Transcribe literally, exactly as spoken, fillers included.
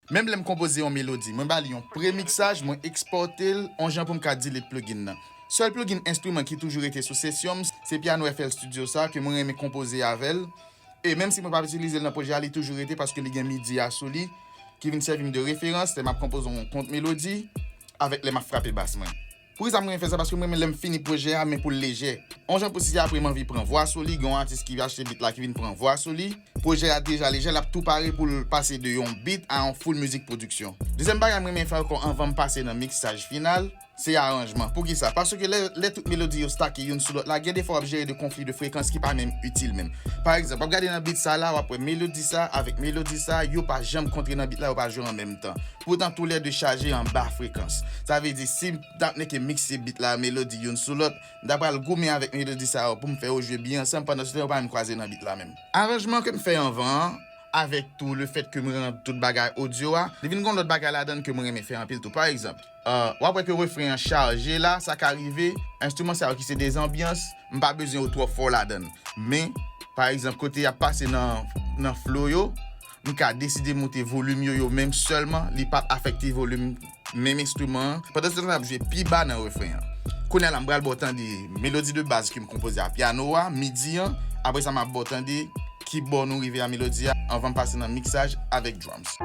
Menm lè m konpoze yon melodi, mwen ba li yon premiksaj, mwen ekspòte l yon jan pou m ka delete plugin nan. Sèl plugin enstriman ki toujou rete sou sesyon m, se Piano F L Studio sa ke mwen renmen konpoze avè l. E menm si mwen p ap itilize l nan pwojè a, li toujou rete paske li gen MIDI a sou li, ki vin sèvi m de referans lè m ap konpoze yon kont melodi avèk lè m ap frape bas mwen. Poukisa mwen renmen fè sa? Paske mwen renmen lè m fini pwojè a, men pou l lejè. On jan pou si apre m anvi pran vwa sou li, gen yon atis ki achte beat la ki vin pran vwa sou li. Pwojè a deja lejè, l ap tou pare pou l pase de yon beat a yon full mizik pwodiksyon. Dezyèm bagay mwen renmen fè ankò anvan m pase nan miksaj final, se aranjman. Poukisa? Paske lè, lè tout melodi yo stake youn sou lòt la, gen defwa w ap jere de konfli de frekans ki pa menm itil menm. Pa egzanp, w ap gade nan beat sa la, w ap wè melodi sa avèk melodi sa, yo pa janm kontre nan beat la, yo pa jwe an menm tan. Poutan, toulède chaje anba frekans. Sa vle di, si m t ap neke mikse beat la, melodi youn sou lòt, m ta pral goumen avèk melodi sa yo pou m fè yo jwe byen ansanm, pandan se tan yo pa menm kwaze nan beat la menm. Aranjman ke m fè anvan an, avèk tou le fèt ke m rann tout bagay odyo a, li vin gon lòt bagay ladan l ke mwen renmen fè anpil tou. Pa egzanp, euh, w ap wè ke refren an chaje la, sa ka rive, enstriman sa yo ki se de zanbyans, m pa bezwen yo twò fò ladan l. Men, pa egzanp, kote y ap pase nan, nan flo yo, m ka deside moute volim yo, yo menm sèlman, li p ap afekte volim menm enstriman an. Pandan se tan, n ap jwe pi ba nan refren an. Kounye a la, m pral ba w tande melodi de baz ke m konpoze a pyano a, midi an. Apre sa, m ap ba w tande ki bò nou rive a melodi a, anvan m pase nan miksaj avèk drums.